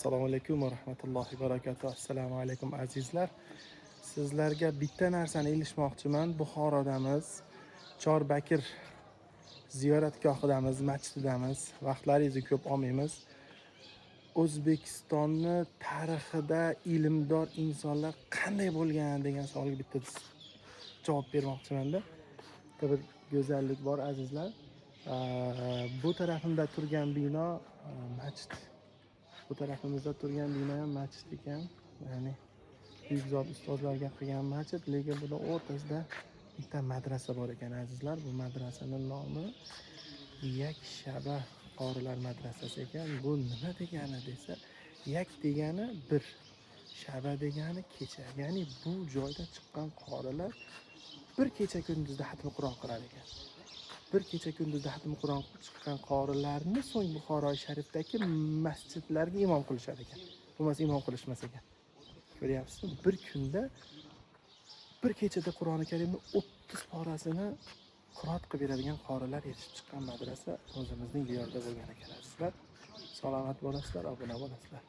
Assalomu alaykum va rahmatullohi va barakatuh. Assalomu alaykum, azizlar. Sizlarga bitta narsani ilishmoqchiman. Buxorodamiz. Chorbakir ziyoratgohidamiz, masjididamiz. Vaqtlaringizni ko'p olmaymiz. O'zbekistonni tarixida ilmdor insonlar qanday bo'lgan degan savolga bitta javob bermoqchimanda. Bitta bir go'zallik bor, azizlar. Bu tarafimda turgan bino masjid. Bu tarafimizda turgan bino ham masjid ekan. Ya'ni buyuk zot ustozlarga qilgan masjid, lekin buni o'rtasida bitta madrasa bor ekan, azizlar. Bu madrasani nomi Yakshaba qorilar madrasasi ekan. Bu nima degani desa, yak degani bir, shaba degani kecha. Ya'ni bu joyda chiqqan qorilar bir kecha kunduzda xatmi Qur'on qilar ekan. Bir kecha kunduzda xatmi Qur'on qilib chiqqan qorilarni so'ng Buxoro sharifdagi masjidlarga imom qilishar ekan. Bo'lmasa imom qilishmas ekan. Ko'ryapsizmi? Bir kunda, bir kechada Qur'oni Karimni 30 porasini qiroat qilib beradigan qorilar yetishib chiqqan madrasa o'zimizning diyorda bo'lgan ekan, azizlar. Salomat bo'lasizlar, obuna bo'lasizlar.